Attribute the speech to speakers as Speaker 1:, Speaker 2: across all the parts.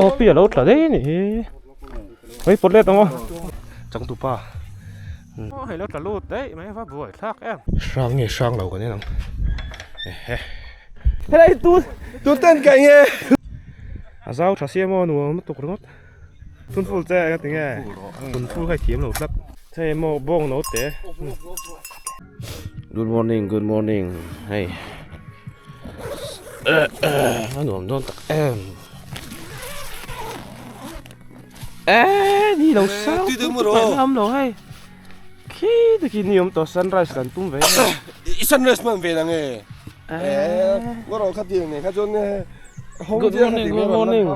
Speaker 1: Aw pi alo tla daih anih hi. Hei pawt let ang aw. Changtupa. Aw hei lo tla lut daih mai va buai thlak em. Hrang nge hrang lo kan en ang. Ehe.
Speaker 2: Helai tu tu ten ka nge.
Speaker 1: A zau tha sia maw nuam lutuk ringawt. Thun ful che eng ati nge. Thun ful kha i thiam lo tlat. Hei maw bawng no te. Good morning good morning hei a nuam dawn tak em e ni lo sang lam lo hei khi takin ni awm tawh sunrise kan tum ve
Speaker 2: i sunrise man ve na nge e ngawrh kha tiang nei kha chuan
Speaker 1: good morning good morning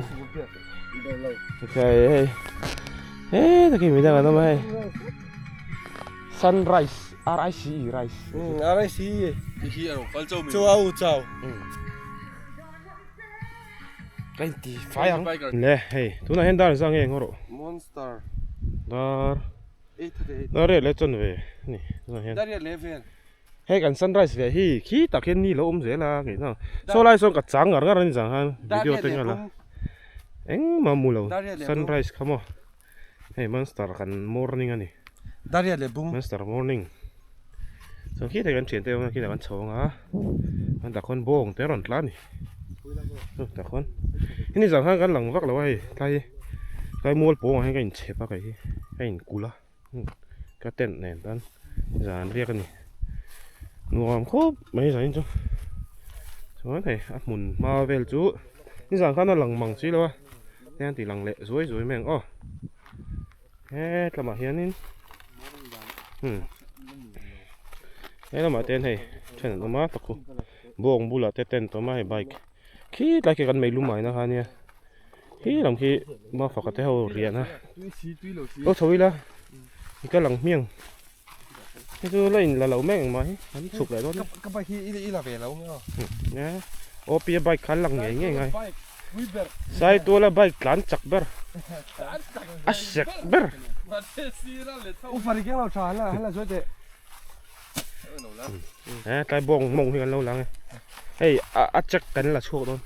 Speaker 1: okay hei he takin midang an awm a hei Sunrise R I C E rice.
Speaker 2: Um R I C E.
Speaker 3: Ti hi a ro kal chau mi.
Speaker 2: Chau au chau.
Speaker 1: Ka in ti fai ang. Le hei tunah hian dar zang nge ngawrh.
Speaker 2: Monster.
Speaker 1: Dar. Dar riat leh chawn ve ani tunah hian.
Speaker 2: Dar riat leh vel.
Speaker 1: Hei kan sunrise ve hi khi tak hian ni lo awm zel a ngei na. Saw lai sawn ka chang ngar ngar ani zang khan video te nghal a. Engmah mu lo sunrise kha maw. Hei monster kan morning a ni.
Speaker 2: Daria leh bung.
Speaker 1: Monster morning. Chuan khi thei kan thian te awm a khi kan chho anga. An tak khawn bawng te a rawn tla a ni. Chu tak khawn. Hemi zan khan kan lang vak lo a hei tlai tlai mual pawng ah hian ka inchhep a kei hi ka inkulh a ka tent nen tan zan riak a ni. Nuam khawp mai zan in chu. Chuan hei a hmun hma vel chu nizan khan a lang mang si lo a. Heng tih lang leh zuai zuai mai ang aw he tlamah hianin hmm he lamah te hian hei then an awm a pakhu bawng bulah te tent a awm a hei bike khi tlai khi kan mei lum aina kha ania khi lam khi mafaka te ho riahna lo chho ila i kal ang hmiang hei chu la in la lo mek engmah hi an chhuk leh dawn
Speaker 2: ka bike hi i la ve lo nge aw
Speaker 1: nia OP a bike kha an lang ngei ngei ngai sai tuala bike tlan chak ber a sek ber
Speaker 2: u fari keng lo tha han la han la zuai teh
Speaker 1: he tlai bawng mawng hi kan lo lang e hei a check kan la chhuak dawn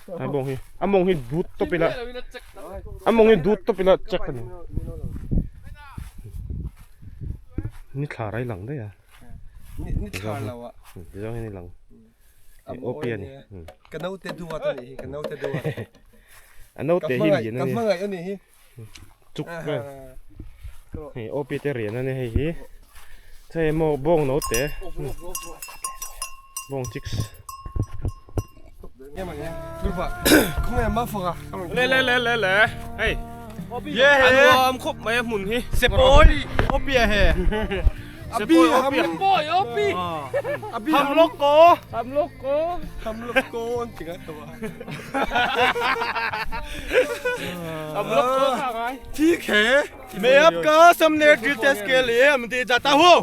Speaker 1: tlai bawng hi a mawng hi dut tawp ila a mawng hi dut tawp ila check a ni. Ni thla rai lang daih a.
Speaker 2: Ni thla lo a.
Speaker 1: Ti zawng hian i lang. OP a ni.
Speaker 2: Ka naute duat a nih hi, ka naute duat.
Speaker 1: A naute hi lian a ni.
Speaker 2: Ka hmangaih a nih hi.
Speaker 1: Chuk vel. Hei OP te rian a ni hei hi. Hei maw bawng naute. Bawng chicks. Le le le le le hei
Speaker 3: Ye
Speaker 1: a nuam khawp mai a hmun hi
Speaker 3: Sepawi opia he
Speaker 1: Sepawi opia
Speaker 3: Sepawi opi
Speaker 1: Ham lok ko
Speaker 3: Ham lok ko
Speaker 2: Ham lok ko an ti ngai tawh a
Speaker 1: Ham lok ko kha ngai
Speaker 2: Thik he Main aapka samne drill test ke liye hum de jata hu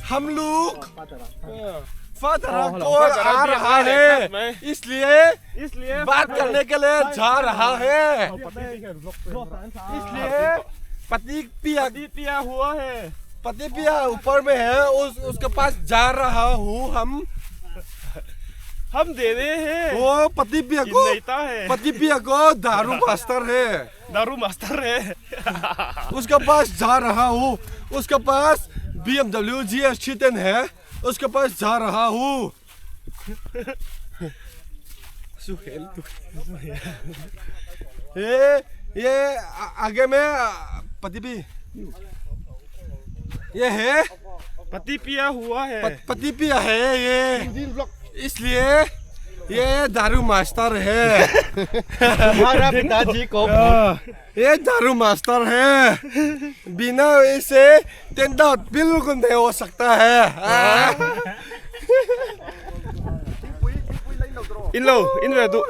Speaker 2: हम लोग father call आ रहा है इसलिए
Speaker 1: इसलिए
Speaker 2: बात करने के लिए जा रहा है इसलिए पति पिया
Speaker 1: पिया हुआ है
Speaker 2: पति पिया ऊपर में है उस उसके पास जा रहा हूँ हम
Speaker 1: हम दे रहे हैं
Speaker 2: वो पति पिया को
Speaker 1: लेता है
Speaker 2: पति पिया को दारू मास्टर है
Speaker 1: दारू मास्टर है
Speaker 2: उसके पास जा रहा हूँ उसके पास B M W G S three ten है उसके पास जा रहा हूँ सुहेल ये ये आगे में पति भी ये है
Speaker 1: पति पिया हुआ है
Speaker 2: पति पिया है ये इसलिए ये दारू मास्टर है
Speaker 3: हमारा पिताजी को
Speaker 2: ये दारू मास्टर है बिना इसे टेंडर बिल्कुल नहीं हो सकता है
Speaker 1: In lo, in ve duh.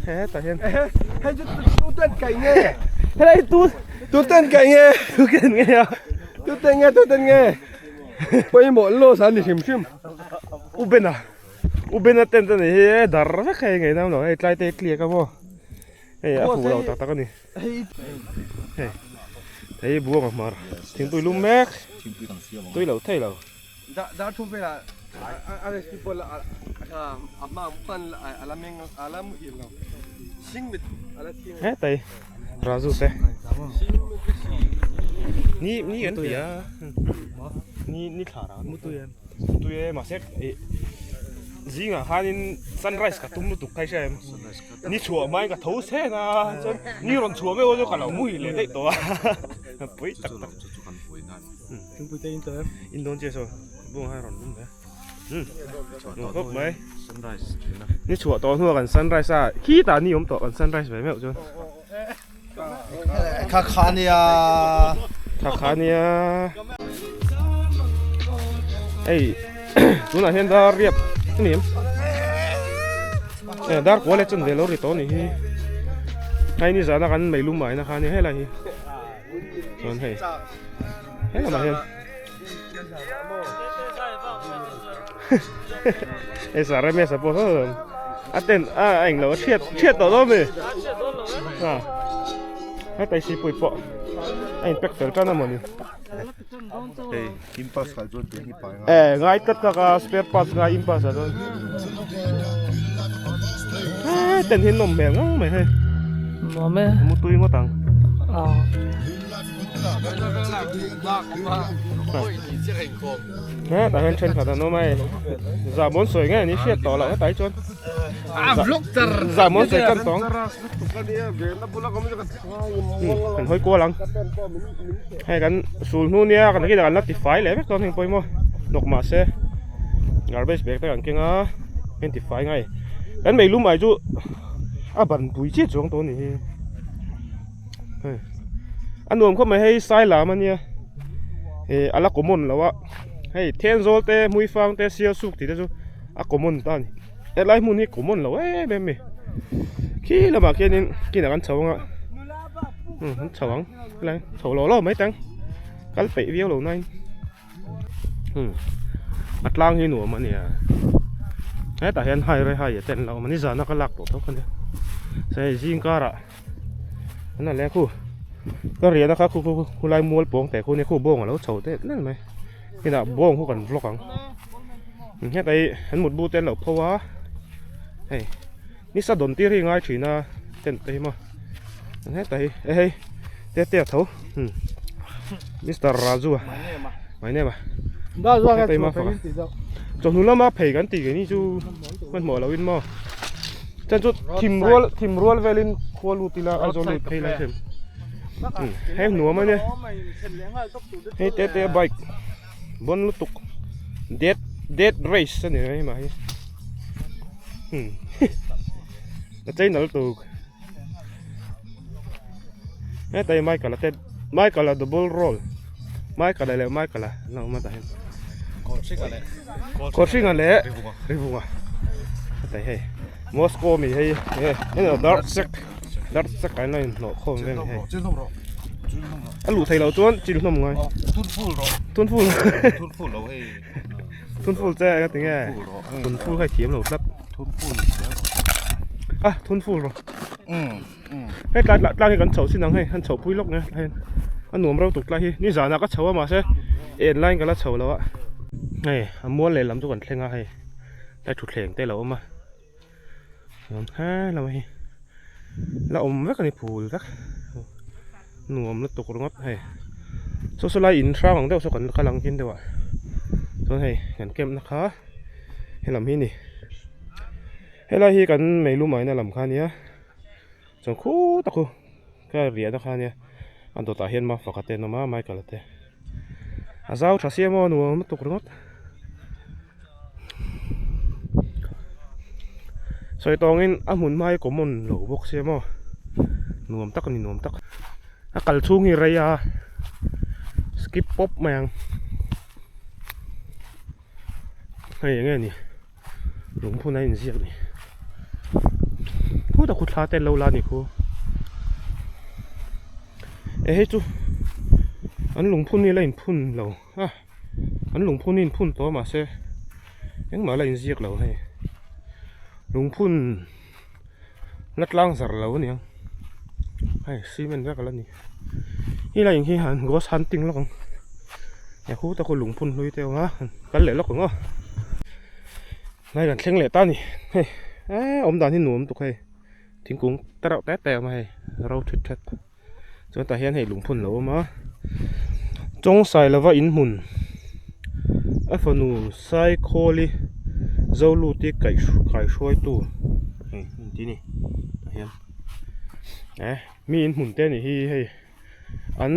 Speaker 1: He tah hian.
Speaker 2: Hei chu tu ten kai nge.
Speaker 1: Helai tu
Speaker 2: tu ten kai nge.
Speaker 1: Tu ten nge a.
Speaker 2: Tu ten nge tu ten nge. Pawimawh lo sa ni hrim hrim.
Speaker 1: U Bena U Bena tent a ni hi e dar vek hei ngei nam lo hei tlai te clear ka maw hei a fuh lo tak tak a ni hei hei buang a hmar thingpui lum mek tui lo thei lo
Speaker 2: dar thum velah RSP pawl a
Speaker 1: Hetai Raju te ni ni an ti a ni ni thla ra mutui e mahse ih zingah khanin sunrise ka tum lutuk kha i hria em ni chhuah hmain ka tho chhen a chuan ni rawn chhuah meuh chu ka lo muhil leh daih tawh a pawi tak tak in dawn chiah saw bawng khan a rawn lum ve a. Nuam khawp mai ni chhuah tawh hnuah kan sunrise a khitah ni awm tawh kan sunrise ve meuh chuan
Speaker 3: kha kha nia
Speaker 1: kha kha nia hei tunah hian dar riap ani em eh dar kual leh chuan ve lo ri tawh a nih hi hei ni zana kan meilum aina kha ania helai hi chuan hei helamah hian Hei sa rem e suppose a ten a a englo a chhiat chhiat tawh dawn mi a hetai sipui pawh a in pack fel tan a mawni
Speaker 4: hei impass kal chuan tui hi pai
Speaker 1: ngai eh ngai tlat kha ka spare parts ngai impass ah chuan ten hi nawm hmel ngang mai hei
Speaker 5: nuam e
Speaker 1: mutui ngawt ang
Speaker 5: a
Speaker 1: Hetah hian thenkhat an awm a hei zahmawn sawi nge ni hriat tawh loh hetah hi chuan zahmawn sawi kan tawng kan hawi kual ang hei kan sul hnu nia kan rinah kan la tifai leh vek dawn heng pawimawh hnawk mahse garbage bag te kan keng a heng tifai ngai kan meilum ai chu a ban pui chiah chuang tawh a ni hi. Hei a nuam khawp mai hei sai lam a nia ih a la common lo a hei Thenzawl te Hmuifang te Sialsuk tih te chu a common ta a ni helai hmun hi common lo em em a ni khi lamah khianin kinah kan chho ang a umm kan chho ang helai chho lo lo mai tang kal peih viau lo nain. Hmm a tlang hi nuam a nia hetah hian hai rai hai te an lo awm a nizana ka lak tawh tho kha nia hei zing karah an la leh a khu ka riahna kha khu khu khulai mual pawng teh khu nia khu bawng a lo chho teh tlat mai inah bawng khu kan vlog ang hetah hi an mutbu te an lo pho a hei nisa dawn tir hi ngai thin a tent te hi maw hetah hi e hei te te a tho hmm Mister Raju a my name a chawhnu lama phei kan tih keini chu hmanhmawh loh in maw chuan chu thim rual thim rual velin khua lut ila Aizawl lut phei lai them hmm hei nuam a nia hei te te a bike bawn lutuk death death race a ni mai mah hi hmm a chei nal tuk hetai Michael a te Michael a double roll Michael a leh Michael a an lo awm a tah hian Kawrhringa leh Rivunga hetai hei Moscow mi hei he dark sek dark sek ah hian a inhnawh khawm vel hei. A luh theih loh chuan chil hlawm ngai.
Speaker 4: Tun full rawh.
Speaker 1: Tun full.
Speaker 4: Tun full lo hei.
Speaker 1: Tun full che ka ti nge. Tun full kha thiam lo tlat.
Speaker 4: Tun full zel rawh.
Speaker 1: A tun full rawh. Hei tlai tlang hi kan chho sin ang hei han chho pui lawk nge tlai hian a nuam reuh tuk tlai hi ni zanah ka chho a mahse en laiin ka la chho lo a. Hei a mual lehlam chu kan thleng a hei tlai thutthleng te a lo awm a. Chuan he lamah hi la awm vek a ni phul vek nuam lutuk ringawt hei saw saw lai in hrang ang deuh saw kan kal ang khin deuh ah chuan hei kan camp na kha helam hi a ni helai hi kan meilum aina lam kha a nia chuan khutah khu ka riahna kha a nia a dawtah hian mafaka te an awm a Michael a te a zau tha sia maw nuam lutuk ringawt. Sawi tawngin a hmun hma hi common lo bawk sia maw nuam tak a ni nuam tak a kal chhung hi rei a skip pawp mai ang hei eng nge ni lungphun a inziak ni khutah khu thla te an lo la a ni khu eh hei chu an lungphun hi la inphun lo a. An lungphun hi inphun tawh mahse engmah la inziak lo hei lungphun la tlang zar lo a niang hei cement vek a la ni helai in hi han ghost hunting lawk ang he khu te khu lungphun hlui te a awm a kal leh lawk ang aw. Hnai kan thleng leh ta a ni hei eee awm dan hi nuam tuk hei thingkung te reuh te te a awm a hei ro thut that chuan tah hian hei lungphun a lo awm a Chawngsai lova in hmun a fanu Saikhawli Zoluti kaihruaitu hei an ti a ni tah hian eh mi in hmun te a nih hi hei. An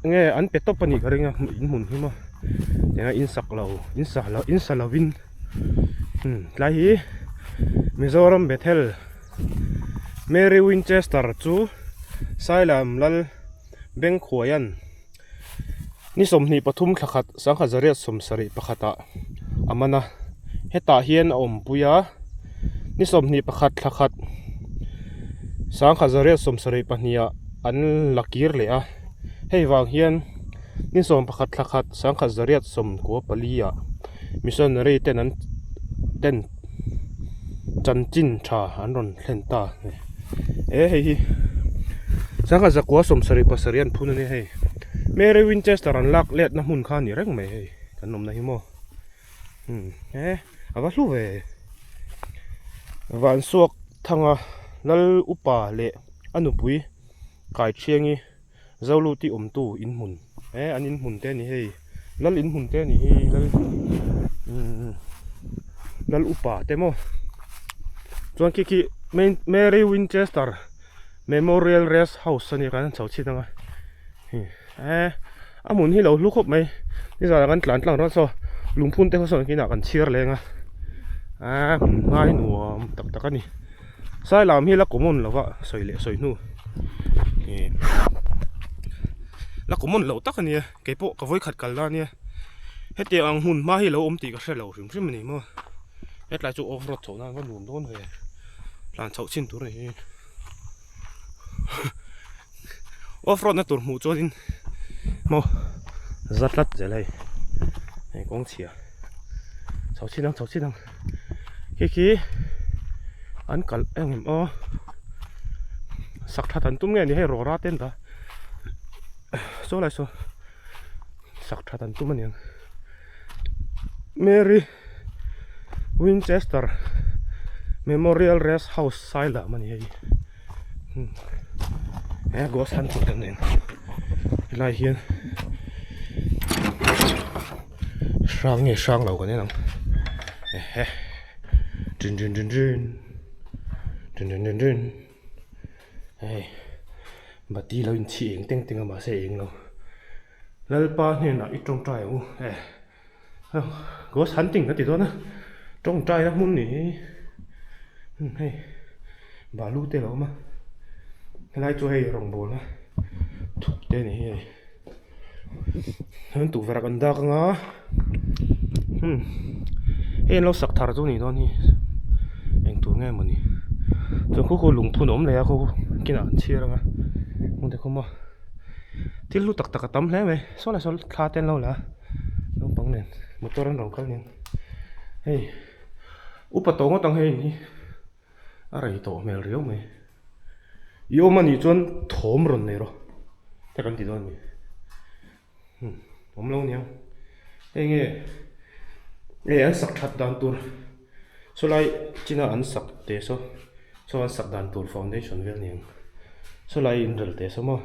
Speaker 1: nge an pe tawp a nih ka ring a in hmun hi maw eng a in sak lo in sa lo in sa lovin umm tlai hi Mizoram Bethel Mary Winchester chu Sailam Lal Bengkhuaian ni 23 thlakhat sangkhat zariat sawmsarih pakhatah a man a hetah hian a awmpui a ni 21 thlakhat sangkhat zariat sawmsarih pahnihah. an la kir leh a hei vang hian ni 11 thla khat 1994 ah missionary ten an ten chanchin tha an rawn thlen ta e hei hi 1977 an phun a ni hei Mary Winchester an lak let na hmun kha a ni reng mai hei kan awmna hi maw umm he a va hlu ve Vansuak thanga Lal upa leh. A nupui kai thiangi Zoluti awmtu in hmun eh an in hmun te a ni hei lal in hmun te a ni hi lal umm lal upa te maw chuan khi khi Mary Winchester Memorial Rest House a nia kan han chho chhin ang a eh a hmun hi lo hlu khawp mai nizanah kan tlan tlang rawt saw lungphun te khaw sawn kinah kan chhiar leng a ah hmun hma hi nuam tak tak a ni. Sailam hi la common lo va sawi leh sawi hnu ih la common loh tak a nia keipawh ka vawikhat kal na ania hetiang ang hmun hma hi lo awm tih ka hre lo hrim hrim a ni maw hetlai chu off road chhoh nan va nuam dawn ve tlan chhoh chin tur a ni hi off road na tur hmuh chuanin maw za tlat zel hei hei kawng chhia chho chin ang chho chin ang. Khi khi an kalh em em aw sak that an tum nge ni hei rawra te an dah saw lai saw sak that an tum aniang Mary Winchester Memorial Rest House Sailam a ni hei he ghost hunting kan nei helai hian. Hrang nge hrang lo kan en ang ehe tin tin tin tin tin tin tin tin hei bati lo inchhi eng teng teng a mahse eng lo lalpa hnenah i tawngtai ang u e ghost hunting ka ti dawn a tawngtai na hmun ni hi hei balu te a lo awm a helai chu hei rawngbawl na thuk te a ni hi hei. Chuan tukverh kan dak anga hmm hei an lo sak thar chu a nih dawn hi eng tur nge mawni chuan khu khu lungphun a awm leh a khu kinah an chhiar anga hmun te khawm a thil hlu tak tak a tam hle mai saw leh saw thla te an lo la a naupang nen motor an rawn kal nen hei upa tawh ngawt ang hei hi. A rei tawh hmel riau mai. I awm anih chuan thawm rawn nei rawh te kan ti dawn a ni. Hmm awm lo aniang. Hei nge hei an sak that dan tur saw lai china an sak teh saw saw an sak dan tur foundation vel aniang saw lai inrel teh saw maw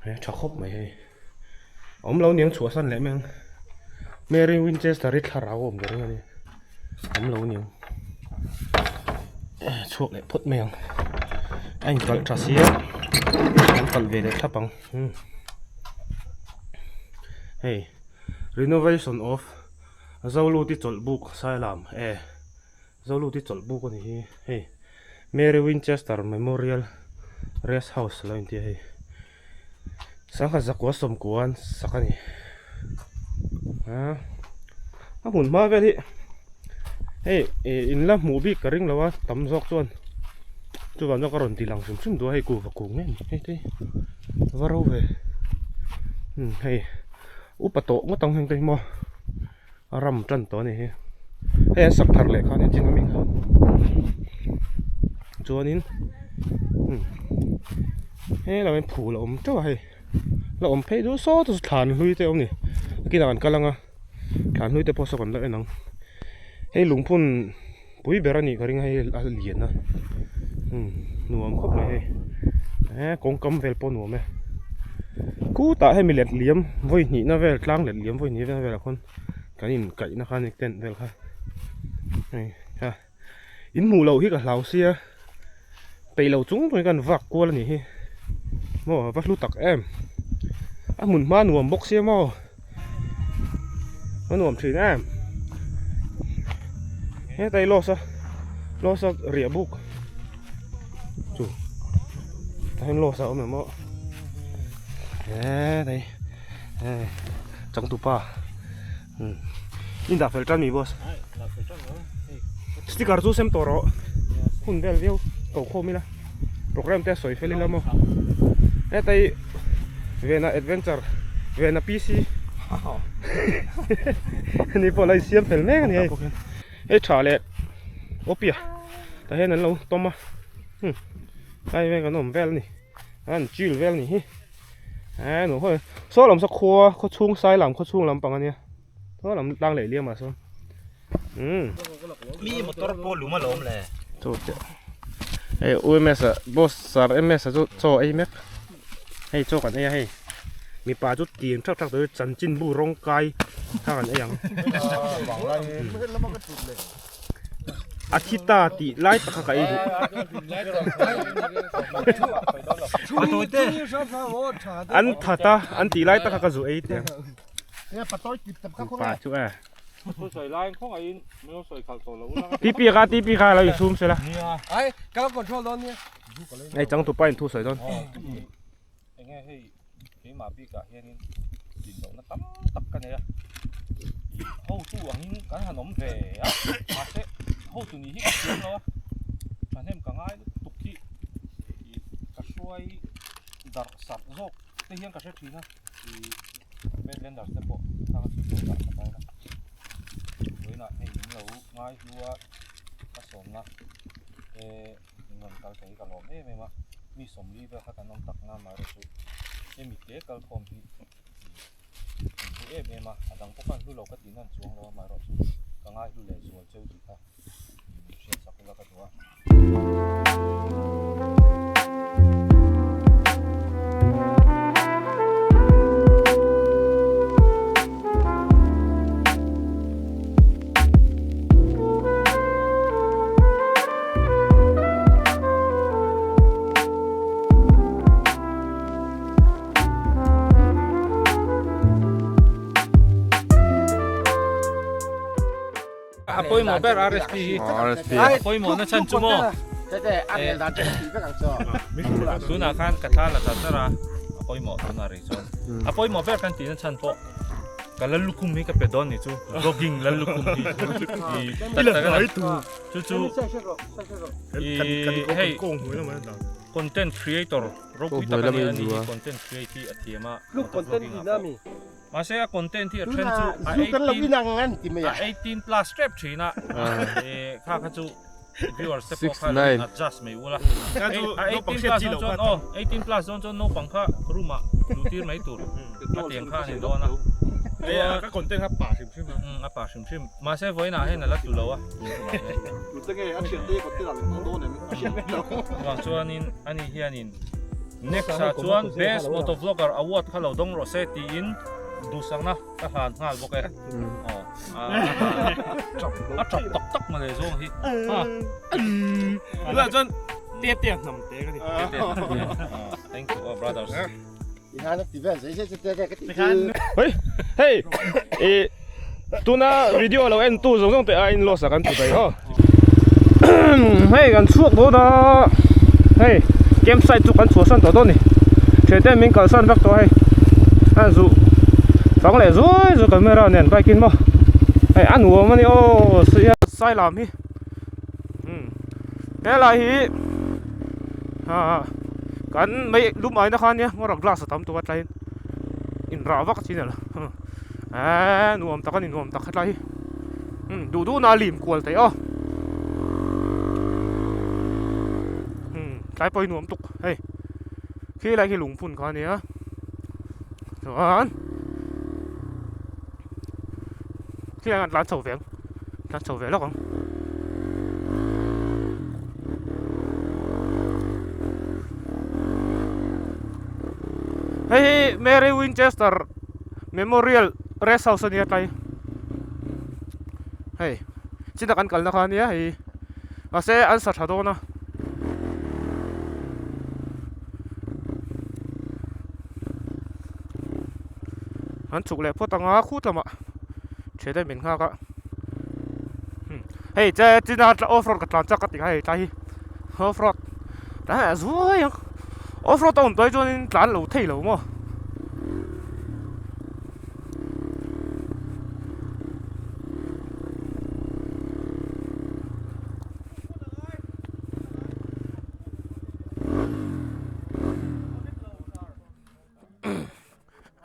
Speaker 1: he tha khawp mai hei. Awm lo aniang chhuahsan leh mai ang. Mary Winchester hi thlarau a awm ka ring a ni. Awm lo aniang. Chhuak leh phawt mai ang. A inkalh tha sia. An kalh ve leh thlap ang. Hei renovation of Zoluti chawlhbuk Sailam e Zoluti chawlhbuk a ni hi hei Mary Winchester Memorial Rest House lo inti a hei. Sangha zakua sawmkua an sak a ni a a hmun hma vel hi hei ih in la hmuh bik ka ring lo a tam zawk chuan chuvang chuan ka rawn ti lang hrim hrim duh a hei kuhva kung nge ni hei te hi va ro ve umm hei upa tawh ngawt ang heng te hi maw a ram tan tawh a ni hi hei an sak thar leh kha a ni chin a mi kha chuanin umm he lamah hian phul a awm teuh a hei la awm phei duh sawt a thlan hlui te a awm a ni nakinah kan kal ang a thlan hlui te pawh saw kan la en ang. Hei lungphun pui ber a nih ka ring a hei a lian a umm nuam khawp mai hei eh kawngkam vel pawh nuam e khutah hemi let liam vawi hnihna vel tlang let liam vawi hnihna velah khawn kan inkaihna kha a ni tent vel kha hei kha in hmuh loh hi ka hlau sia peih lo chung chung in kan vak kual a nih hi maw a va hlu tak em a hmun hma nuam bawk sia maw a nuam thin em hetlai loss a loss a riah buk chu tah hian loss a awm em aw hetlai hei changtupa. In dah fel tan mi boss. Sticker chu sem tawh rawh. Hun vel viau ko khawm ila. Program te a sawi fel ila maw. Hetai Vena Adventure Vena PC ni pawh la insiam fel mek a ni hei. Hei tha leh awpia tah hian an lo tawm a. Tlai vel kan awm vel a ni. An chill vel a ni hi. Eee nuam khawp mai saw lam saw khua khaw chhung sai lam khaw chhung lampang ania saw lam tlang leh liam ah sawn umm
Speaker 3: mi motor pawh lum alawm le
Speaker 1: chu chiah hei u ms ah boss sir ms ah chu chaw ei mek hei chaw kan ei a hei mipa chu tim thak thak tur chanchinbu rawng kai kha kan ei ang. A thi ta tih lai tak kha ka ei duh. An that a, an tih lai tak kha ka zu ei teh ang. Pa chu e. TP kha TP kha lo insum sela. Hei changtupa in thu sawi dawn.
Speaker 5: Enge hei keimah bikah hianin din lohna tam tak ka nei a, ih hotu angin kan han awm ve a, mahse hotu nih hi ka thiam lo a, thahnem ka ngai lutuk hi ih ka hruai darh sarh zawk te hian ka hre thin a, ih Badlanders te pawh thlang a chhui tawh dah ka tawn a, vawiinah hei min lo ngai hlu a ka sawmna eh. Min rawn kal thei hi ka lawm em em a, mi sawmli vel kha kan awm tak na amaherawh chu hemi te kalkhawm hi an hlu em em a, a dang pawh khan hlu lo ka tih nan chuang lo amaherawh chu ka ngai hlu leh zual cheu tih kha min hriat sak ula ka duh a. A pawimawh ber RSP hi a pawimawh na chhan chu maw tunah khan ka thla la char char a a pawimawh tunah rih chuan a pawimawh ber kan tihna chhan pawh Ka Lallukhum hi ka pe dawn ni chu vlogging Lallukhum hi i tak tak a chu chu i hei content creator ropui tak a ni a ni hi content create hi a thiam a vlogging ah pawh mahse a content hi a then chu a 18 a 18 plus tep thin a kha kha chu viewers te pawh kha adjust mai ula a 18 plus dawn chuan aw 18 plus dawn chuan naupang kha room ah luh tir mai tur a tiang kha a ni dawn a
Speaker 1: chuan ka content kha pa hrim hrim a
Speaker 5: a pa hrim hrim mahse vawiinah hian a la tlu lo a chuvang chuanin ani hianin next ah chuan best motovlogger award kha lo dawng rawh se tiin duhsakna Ka hlan nghal bawk e. Aw. A tap tak tak mah le zawng hi. Ha.
Speaker 1: Tunah chuan te te hnam te ka ni.
Speaker 5: Te te hnam te. Thank you all brothers.
Speaker 1: Hei hei i tuna video lo en tu zawng zawng te a in loss a kan ti bai aw. Hei kan chhuak dawn a hei campsite chu kan chhuahsan tawh dawn a ni thiante min kalsan vek tawh a hei a zu fang leh zuai zuai camera nen bike in maw hei a nuam a ni aw sai lam hi umm helai hi ah kan mai lum aina kha ania ngawrh glass a tam tawh a tlaiin inrah vak a chin alo eee nuam tak a ni nuam tak hetlai hi. Umm duh duh na a lim kual theih aw umm tlai pawh hi nuam tuk hei khi lai khi lungphun kha ania chuan khi lai an tlan chho ve ang. Tlan chho ve lawk ang. Hei hi Mary Winchester Memorial Rest House a nia tlai. Hei china kan kalna kha ania hei mahse an sa tha dawn a. An chhuk leh phawt ang a khut lamah thian te min nghak a hei che china off road ka tlan chak ka ti kha hei tlai hi off road tlai ah zuai ang off road a awm tawh hi chuanin tlan lo thei lo maw.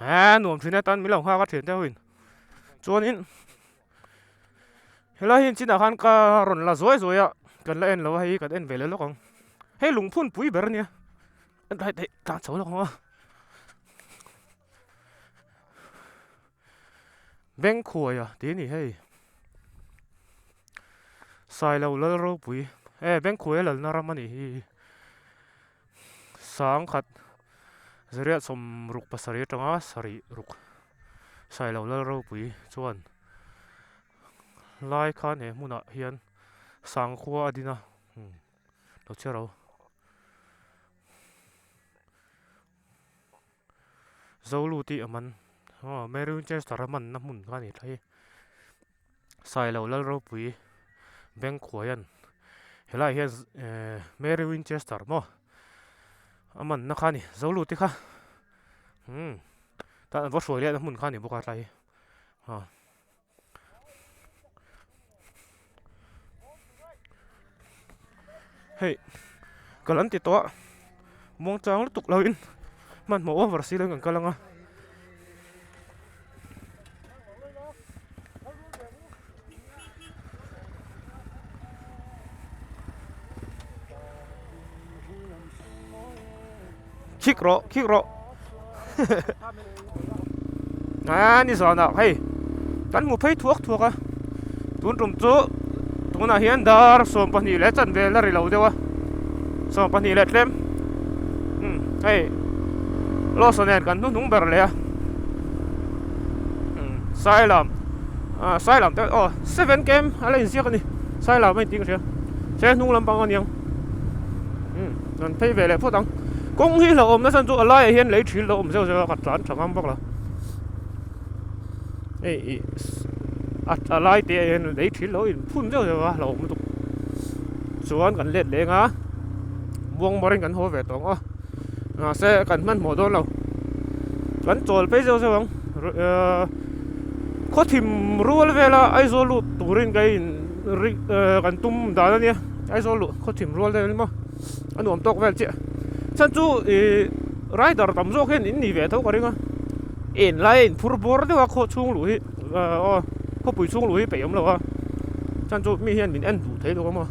Speaker 1: Eee nuam thin atan min lo nghak a thian te ho in chuanin helai hi chinah khan ka rawn la zuai zuai a kan la en lo a hei kan en ve leh lawk ang hei lungphun pui ber ania hei tlan chho lawk ang a Bengkhuai a tih a ni hei Sailo Lalropui e Bengkhuai a lalna ram a nih hi. Sangkhat zariah sawm ruk pasarih atanga sarih ruk Sailo Lalropui chuan lai khan he hmunah hian Sangkhua a din a lo chhiar ho Zolu tih a man aw Mary Winchester a manna hmun kha a ni thlai Sailo Lalropui Bengkhuaia'n helaiah hian ehh Mary Winchester maw a manna kha a ni Zolu te kha umm tah an va hruai leh na hmun kha a ni bawk a tlai hi aw. Hei kal an ti tawh a muangchang lutuk lo in hmanhmawh over si lo in kan kal ang a. Khik rawh khik rawh a ni zawnah hei kan hmu phei thuak thuak a tun tum chu tunah hian dar 12 leh chanve la ri lo deuh a 12 leh tlem umm hei Lawson nen kan hnuhnung ber leh a umm Sailam ah Sailam te aw seven kem a la inziak a ni Sailam a intih ka hria se hnung lampang a niang umm kan phei ve leh phawt ang kawng hi hlauhawm nasa chu a laiah hian lei thil lo awm zeuh zeuh a ka tlan tha ngam vak lo hei ih a lai te ah hian lei thil lo inphun zeuh zeuh a hlauhawm lutuk chuan kan let leng a muangmar in kan haw ve tawh ang aw mahse kan hmanhmawh dawn lo kan chawl phei zeuh zeuh ang ehh khawthim rual vela Aizawl lut turin ka in ri kan tum dan ania Aizawl luh khawthim rual vel maw a nuam tawk vel chiah chhan chu ih rider tam zawk hian in ni ve tho ka ring a en lai a in phur bawr deuh a khaw chhung luh hi aw khawpui chhung luh hi peih awm lo a chhan chu mi hian min en duh thei lo a maw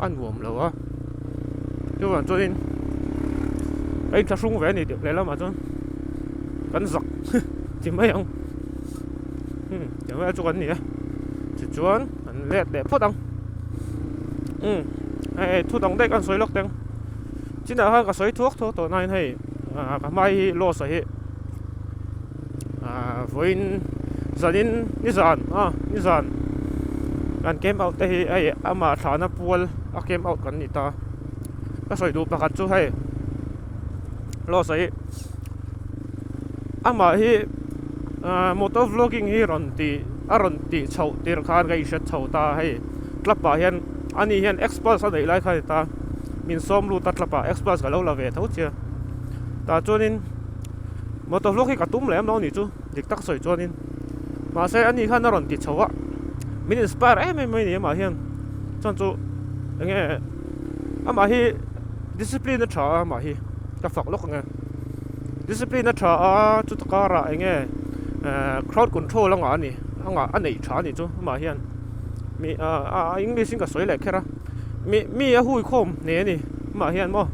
Speaker 1: a nuam lo a chuvang chuanin ka inthlahrung ve a ni tih lehlamah chuan kan zak ti mai ang umm tiang vel chu kan ni a tichuan an let leh phawt ang umm hei thu dang daih kan sawi lawk teng chinah khan ka sawi thuak thuak tawh nain hei ah ka hmai hi loss a hi ah vawiin zanin nizan ah nizan kan camp out te hi hei amah thlahna pual a camp out kan ni ta ka sawi duh pakhat chu hei loss a hi amah hi ah motor vlogging hi rawn tih a rawn tih chhoh tir khan ka inhre chho ta hei club ah hian ani hian experts a neih lai kha a ni ta min sawm lut a club ah experts ka lo la ve tho chia tah chuanin motor vlog hi ka tum lem lo a nih chu dik tak sawi chuanin mahse ani khan a rawn ti chho a min inspire em em mai a ni amah hian chuan chu eng nge amah hi discipline a tha a amah hi ka fak lawk ang e discipline a tha a chuta karah eng nge ehh crowd control a ngah a ni a ngah a neih tha a nih chu amah hian mi ah a english in ka sawi leh kher a mi mi a hui khawm hle a ni amah hian maw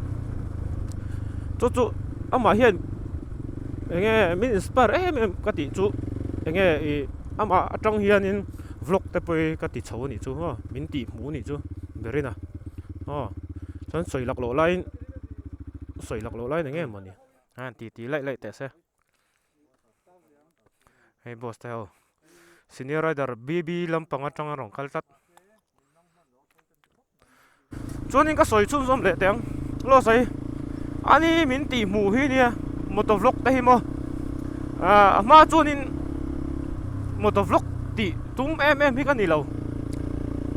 Speaker 1: chu chu amah hian eng nge min inspire em em ka tih chu eng nge ih amah atang hianin. Vlog te pawh hi ka ti chho a nih chu maw min tih hmuh a nih chu berin a aw chuan sawi lak loh laiin sawi lak loh laiin eng nge mawni a han ti ti laih laih teh se hei boss te ho senior rider BB lampang atanga rawn kal tlat chuanin ka sawi chhunzawm leh teh ang lo sawi ani min tih hmuh hi nia motor vlog te hi maw ah a hma chuanin motor vlog tih tum em em hi ka ni lo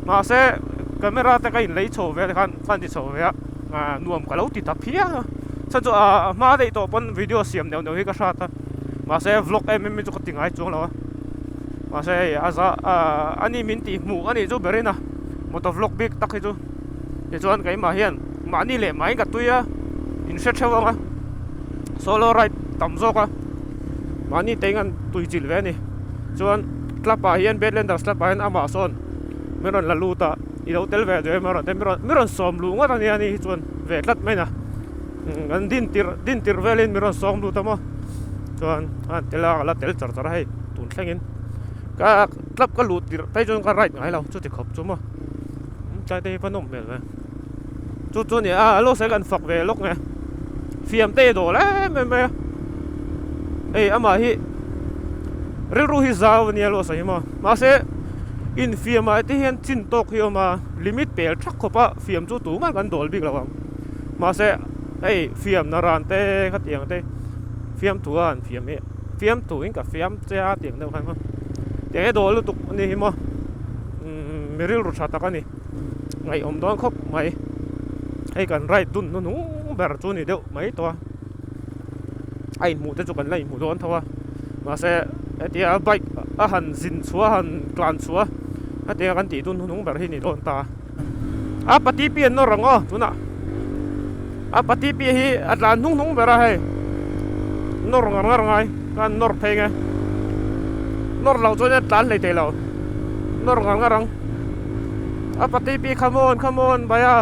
Speaker 1: mahse camera te ka in lei chho ve khan ka ti chho ve a ah nuam ka lo ti ta phian a chhan chu ah a hma daih tawh pawn video siam neuh neuh hi ka hrat a mahse vlog em em hi chu ka ti ngai chuang lo a mahse hei a za ah ani min tih hmuh a nih chu berin a. Motor vlog bik tak hi chu tichuan keimah hian mahni leh mahin ka tui a in hre theuh ang a solo ride tam zawk a mahni te in an tui chilh ve a ni chuan club ah hian Badlanders club ah hian amah sawn min rawn la lut a i lo tel ve duh em a rawn ti a min rawn sawm luh ngawt a nia ni hi chuan ve tlat mai na kan din tirh din tirh velin min rawn sawm lut a maw chuan a tel a ka la tel char char a hei tun thlengin ka. Club ka luh tirh phei chuan ka ride ngai lo chuti khawp chu maw tlai te hi va nawm hmel ve chu chu ania a lo sawi kan fak ve lawk nge fiam te hi dawl em em mai a hei amah hi rilru hi zau ania lo sawi hi maw mahse infiam ah te hian chin tawk hi a awm a limit pel thak khawp a fiam chu tumah kan dawl bik lo ang mahse hei fiam na ran te khatiang te fiamthu a han fiam hi. Fiam tuin ka fiam che a tih ang deuh khan maw tiang hi dawl lutuk a ni hi maw umm mi rilru tha tak a ni ngaihawm dawn khawp mai hei kan ride dun hnuhnung ber chu ni deuh mai tawh a a inhmuh te chu kan la inhmuh dawn tho a mahse hetia bike a han zin chhuah a han tlan chhuah a hetianga kan tih dun hnuhnung ber hi ni dawn ta a pati pi an nawr ang aw tunah. A pati piah hi a tlan hnung hnung ber a hei nawr ngar ngar ngai khan nawr phei nge nawr loh chuan a tlan hlei thei lo nawr ngar ngar ang a pati pi come on come on bhaiya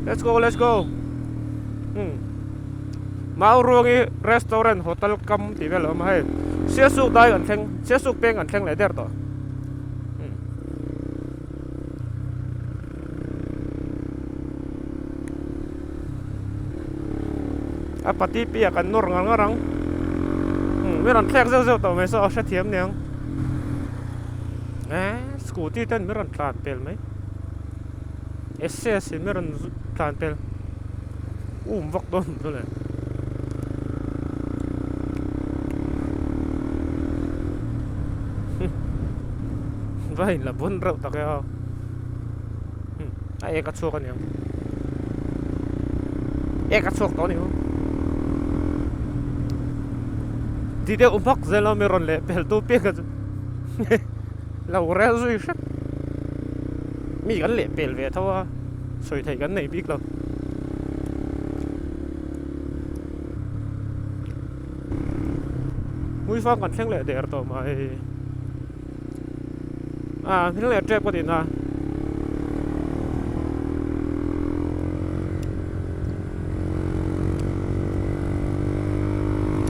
Speaker 1: let's go let's go umm Mauruangi restaurant hotel kam tih vel a awm a hei Siasuk dai kan thleng Siasuk peng kan thleng leh der tawh. A pati piah kan nawr ngar ngar ang umm mi rawn thlek zeuh zeuh tawh mai saw a hrethiam niang eh scooty ten mi rawn tlan pel mai access in mi rawn tlan pel um vak dawn chu le. Va in la bun reuh tak e aw a ek a chhuak a niang ek a chhuak tawh a ni ti deuh hmak zel a mi rawn leh pel tu piak a chu lo rel zui hrep mi kan leh pel ve tho a sawi theih kan nei bik lo. Hmuifang kan thleng leh der tawh mai. Ah thleng leh tep ka tihna.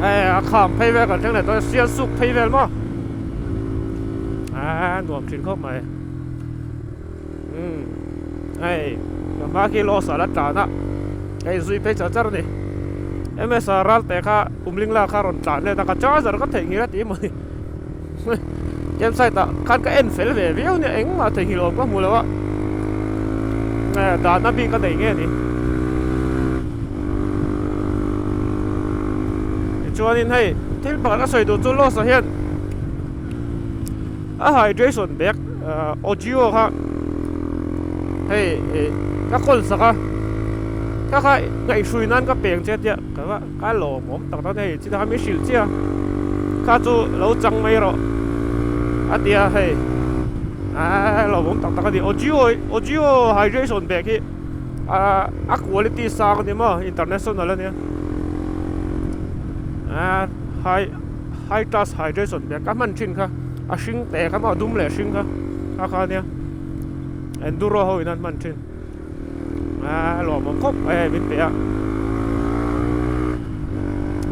Speaker 1: Hei a kham phei vel kan thleng leh tawh a sial suk phei vel maw. Ah nuam thin khawp mai. Umm hei ka hma khi loss ah la tlan a hei zui phei char char a ni M_S_R ral te kha umling lak kha a rawn tlan let a ka charger ka theihnghilh a tih emaw ni campsite ah khan ka en fel ve viau nia engmah theihnghilh awm ka hmu lo a dahna bik a nei nge ni tichuanin hei thil pakhat a sawi duh chu loss ah hian. A hydration bag audio kha hei ka call sak a ka kha ngaihhrui nan ka peng che tia ka va ka lawmawm tak tak hei chutah khan min hrilh chiah a kha chu lo chang mai rawh a ti a hei a lawmawm tak tak a ni audio audio hydration bag hi a quality sang a ni maw international a nia a hai. High class hydration bag ka hman thin kha a hring te kha maw a dum leh hring kha kha kha ania enduro ho in an hman thin a lawmawm khawp mai a min pe a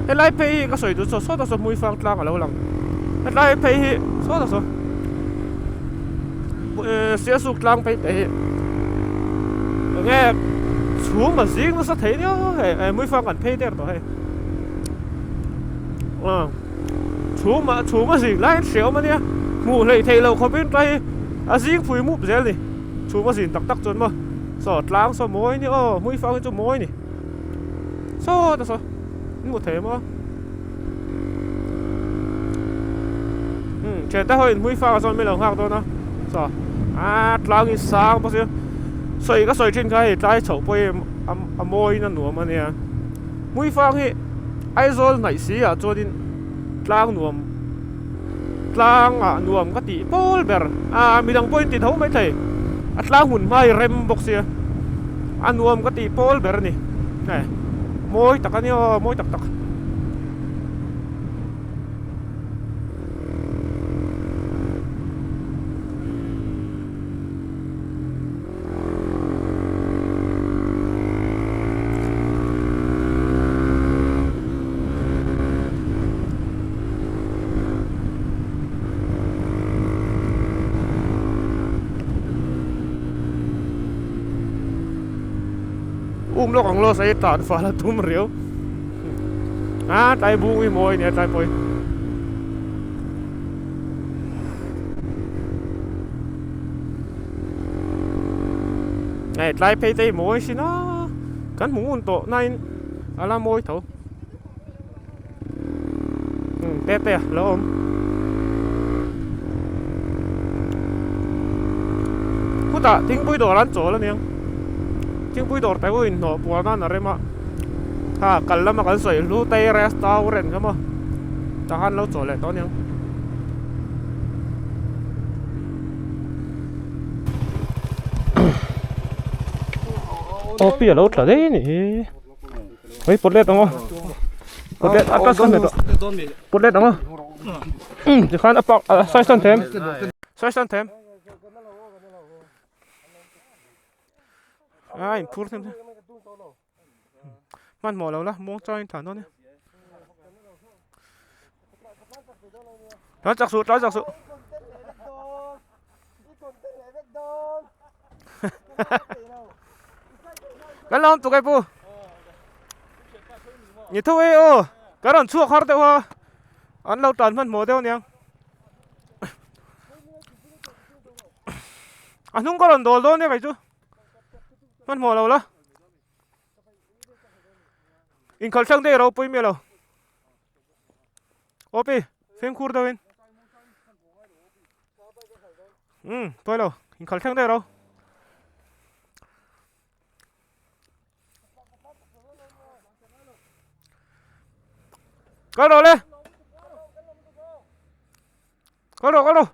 Speaker 1: helai phei hi ka sawi duh saw sawt a saw hmui fang tlang a lo lang helai phei hi sawt a saw. Sialsuk tlang phei te hi enge chhum a zing nasa thei nia hei Hmuifang kan phei der tawh hei chhum a chhum a zing laiin hre awm a nia hmuh hleih theih loh khawpin tlai hi a zing phui mup zel a ni chhum a zin tak tak chuan maw saw tlang saw mawi nia aw Hmuifang hi chu mawi a ni saw ta saw in hmu thei maw umm thiante ho in Hmuifang ah chuan min lo nghak dawn a saw a tlang hi sang bawk sia sawi ka sawi thin kha hei tlai chhoh pawh hi a mawiin a nuam a nia Hmuifang hi Aizawl hnaih si ah chuanin tlang nuam tlang ah nuam ka tih pawl ber a midang pawhin ti tho maithei a tlang hmun hma hi rem bawk sia a nuam ka tih pawl ber a ni hei mawi tak a nia aw mawi tak tak. Um lawk ang law sai tan fal a tum riau a tlai bung hi mawi nia tlai pawh hi. Hei tlai phei te hi mawi sin a kan hmu ngun tawh nain a la mawi tho umm te te a lo awm khutah thingpui dawr an chawl aniang thingpui dawr te pawh inhnawh puan a na rem a kha kal lama kan sawi hlu te restaurant kha maw tah khan lo chawl leh tawh aniang. Aw pi a lo tla daih a nih hi hei pawt let ang aw pawt let a kalsan leh tawh pawt let ang aw umm tikhan a park a sawi sawn them sawi sawn them a inphur them them hmanhmawh lo la muang changin thlan dawn nia tlan chak suh tlan chak suh kan lo awm tuk e pu ni tho e aw ka rawn chhuak har deuh a an lo tlan hmanhmawh deuh aniang a hnung ka rawn dawl dawn nia kei chu. Hmanhmawh lo la. Inkhalh thleng daih ropui miah lo. Aw pi, fimkhur deuhin. Umm, pawi lo. Inkhalh thleng daih ro. Kal rawh le. Kal rawh, kal rawh.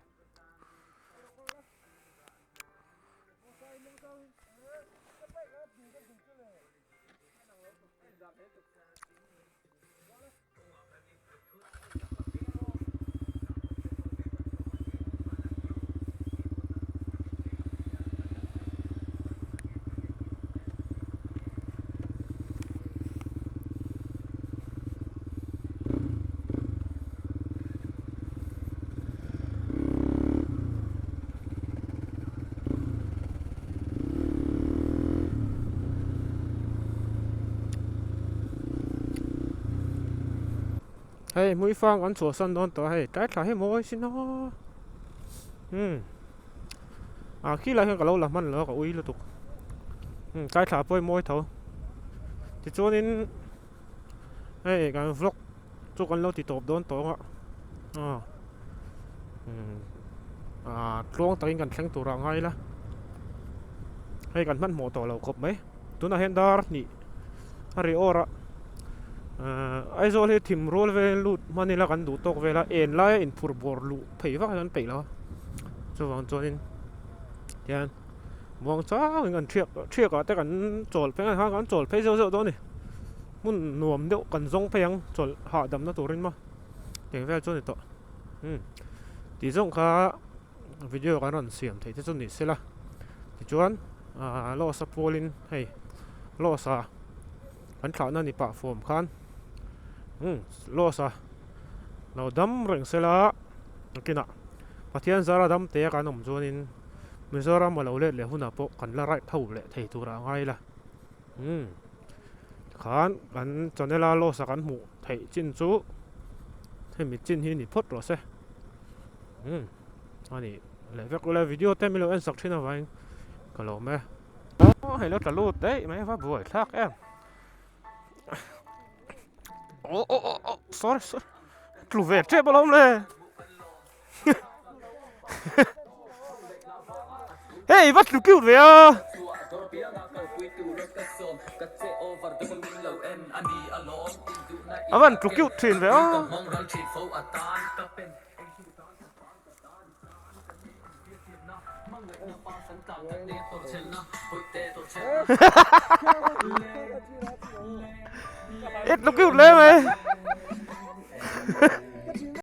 Speaker 1: Hei hmuifang an chhuahsan dawn tawh a hei tlai thla hi mawi sin a umm ah khilai hian ka lo la hman lo a ka ui lutuk umm tlai thla pawh hi mawi tho tichuanin hei kan vlog chu kan lo ti tawp dawn tawh ang a ah tluang takin kan thleng tur ah ngai ila hei kan hmanhmawh tawh lo khawp mai tunah hian dar hnih a ri awr a ahh Aizawl hi thim rual vel lut hman ila kan duh tawk vel a en laia inphur bawr luh phei vak hian peih lo a chuvang chuanin tihian muang changin kan thiak thiak ah te kan chawl phei ang kan chawl phei zeuh zeuh dawn a ni. Hmun nuam deuh kan zawng phei ang chawlh hahdamna turin maw eng vel chu a ni tawh umm tih zawng kha video kan rawn siam theih te chu ni sela tichuan ahh loss a pualin hei loss a kan thlahna ni pah fawm khan umm loss a lo dam reng sela nakinah Pathian zara dam te a kan awm chuanin. Mizoram a lo let leh hunah pawh kan la ride ho leh thei turah a ngai la. Umm tikhan kan channel a loss a kan hmuh theih chin chu hemi chin hi ni phawt rawh se. Umm a nih leh vek ula video te min lo en sak thin avangin ka lawm e. Aw hei lo tla lut daih mai va buai thlak em. Aw aw aw aw sorry sorry tlu ve tep alawm le. Hei va tlu cute ve a. A van tlu cute thin ve a. Ít nó cute lên mày.